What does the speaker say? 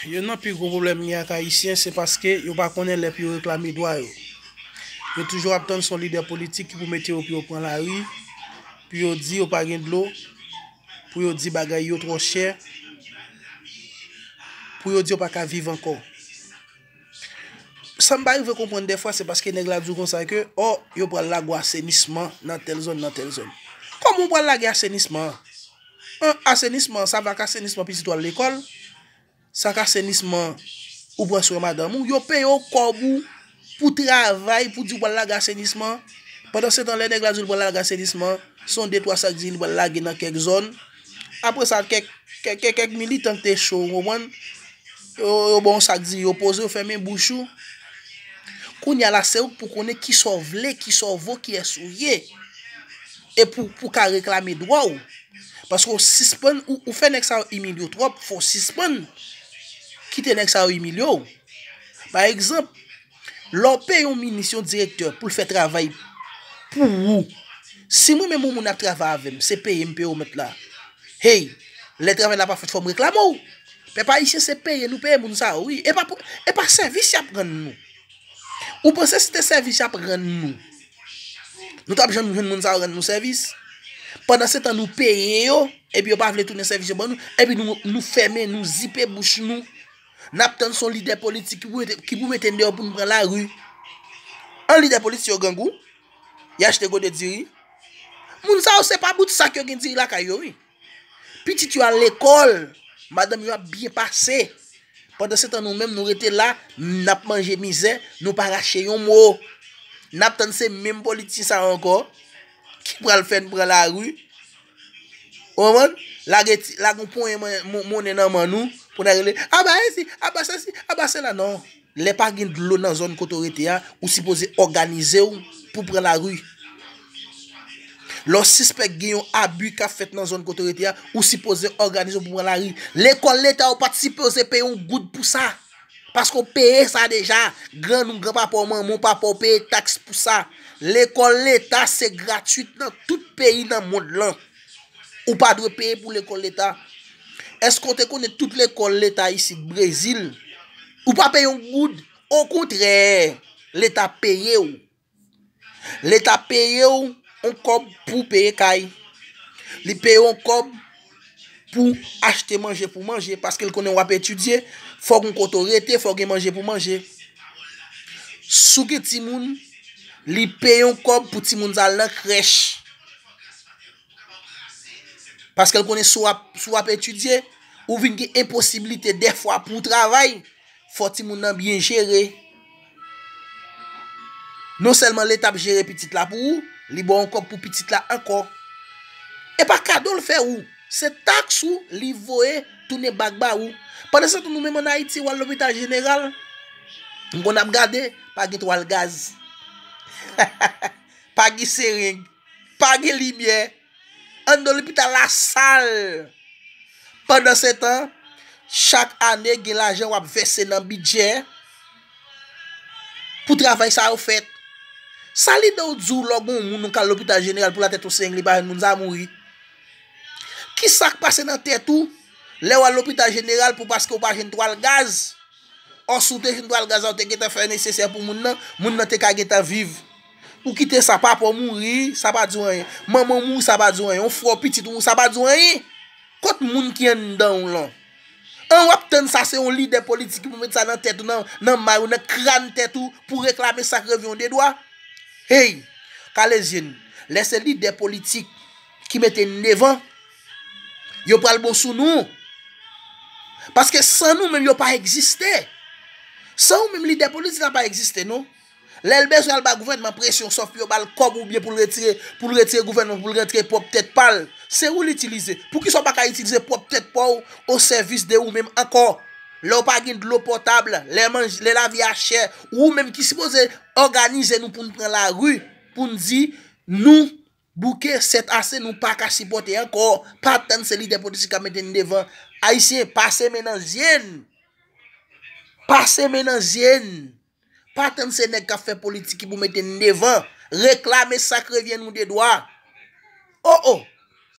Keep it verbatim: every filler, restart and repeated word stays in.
Youn nan pi gwo pwoblèm gen ak Ayisyen, se paske yo pa konnen lè pou yo reklame dwa yo. Yo toujou ap tann se yon lidè politik ki pou mete yo pou yo pran lari, pou yo di yo pa gen dlo, pou yo di bagay yo twò chè, pou yo di yo pa ka viv ankò. Sa m pa rive konprann dèfwa, se paske nèg la di w konsa ke, ò, yo pral lage w asenisman nan tèl zòn, nan tèl zòn. Kòman w pral lage asenisman an? An, asenisman an, sa va k asenisman pitit ou al lekòl? Sa k asenisman ou pran swen madanm ou? Yo peye w kòb ou pou travay, pou di w pral lage asenisman. Pandan se tan, lè nèg la di w li pral lage asenisman, se yon de twa sak diri li pral lage nan kèk zòn. Apre sa, kèk, kèk, kèk, kèk militan ki te cho, ou konprann? Yo, yo ba w yon sak diri, yo poze, yo fèmen bouch ou. Kounye a la, se ou k pou konnen kisa w vle, kisa w vo, kiyès ou ye. E pou, pou ka reklame dwa w. Paske w sispann, ou, ou fè nèg sa yo imilye w twòp, fò w sispann kite nèg sa yo imilye w. Pa egzanp, lè w peye yon minis, yon direktè pou l fè travay pou ou, si mwen menm yon moun ap travay avè m, se peye m peye w mèt la. Hey, lè travay la pa fèt, fò m reklame w. Pèp ayisyen, se peye nou peye moun sa yo, wi. E pa pou, e pa sèvis y ap rann nou. Ou panse si te sèvis y ap rann nou, nou t ap janm jwenn moun sa yo rann nou sèvis? Pandan se tan, nou peye yo, epi yo pa vle tounen sèvis yo ban nou, epi nou, nou fèmen, nou zipe bouch nou. N ap tann se yon lidè politik ki pou mete, ki pou mete n deyò pou n pran lari. An lidè politik yo grangou, y achte gode diri. Moun sa yo, se pa bout sak yo gen diri lakay yo, wi. Pitit yo al lekòl, madanm yo ap byen pase. Pandan se tan, nou menm, nou rete la, n ap manje mizè, nou pa rache yon mo. N ap tann se menm politisyen sa yo ankò ki pral fè n pran lari. Ou konprann? Lage ti, lage yon ponyen mwen-, mon-, monnen nan men nou pou n al rele, "Aba isi, aba sesi, aba sela." Non. Lè pa gen dlo nan zòn kote w rete a, ou sipoze òganize w pou pran lari. Lè w sispèk gen yon abi k ap fèt nan zòn kote w rete a, ou sipoze òganize w pou pran lari. Lekòl leta, ou pa t sipoze peye yon goud pou sa. Paske w peye sa deja. Grann ou, granpapa w, manman w, papa w peye taks pou sa. Lekòl leta se gratwit nan tout peyi nan mond lan. Ou pa dwe peye pou lekòl leta. Èske w te konnen tout lekòl leta isit Brezil, ou pa peye yon goud? Okontrè, leta peye w. Leta peye w yon kòb pou peye kay. Li peye w yon kòb pou achte manje pou manje, paske l konnen w ap etidye, fòk yon kote w rete, fòk gen manje pou manje. Si w gen timoun, li peye yon kòb pou timoun sa al nan krèch. Paske l konnen si w ap, si w ap etidye, ou vin gen enposiblite dèfwa pou w travay, fò timoun nan byen jere. Non sèlman leta ap jere pitit la pou ou, li ba w yon kòb pou pitit la ankò. E pa kado l fè ou, se taks ou li voye tounen bak ba ou. Pandan se tan, nou menm ann Ayiti, w al lopital jeneral, m konn ap gade, pa gen twal gaz. Pa gen sereng. Pa gen limyè. Anndan lopital la sal. Pandan se tan, chak ane gen lajan w ap vèse nan bidjè pou travay sa yo fèt. Sa lide w di w lè w gen yon moun ou k al lopital jeneral pou latèt ou sereng, li pa jwenn moun sa a, mouri? Kisa k pase nan tèt ou lè w al lopital jeneral pou paske w pa jwenn twal gaz? Ò, si w te jwenn twal gaz la, w te gentan fè nesesè pou moun nan, moun nan te ka gentan viv. Ou kite sa, papa w mouri, sa pa di w anyen. Manman w mouri, sa pa di w anyen. Yon frè w, pitit ou mouri, sa pa di w anyen. Kot moun ki anndan w lan? An, w ap tann sa se yon lidè politik ki pou met sa nan tèt ou, nan, nan may ou, nan kràn tèt ou, pou reklame sa k revyen w de dwa? Hey, Kalezyèn, lè se lidè politik ki mete n devan, yo pral bon sou nou. Paske san nou menm, yo pa egziste. San ou menm, lidè politik la pa egziste, non. Lè l bezwen al ba gouvènman presyon, sòf pou yo ba l kòb oubyen pou l retire, pou l retire gouvènman, pou l retire pwòp tèt pa l, se ou l itilize. Poukisa w pa ka itilize pwòp tèt pa w o sèvis de ou menm ankò? Lè w pa gen dlo potab, lè manj-, lè lavi a chè, ou menm ki sipoze òganize nou pou n pran lari, pou n di, nou bouke, sètase, nou pa ka sipòte ankò. Pa tann se lidè politik k ap mete n devan. Ayisyen, pase men nan zye n. Pase men nan zye n. Pa tann se nèg k ap fè politik ki pou mete n devan. Reklame sa k revyen nou de dwa. O, o,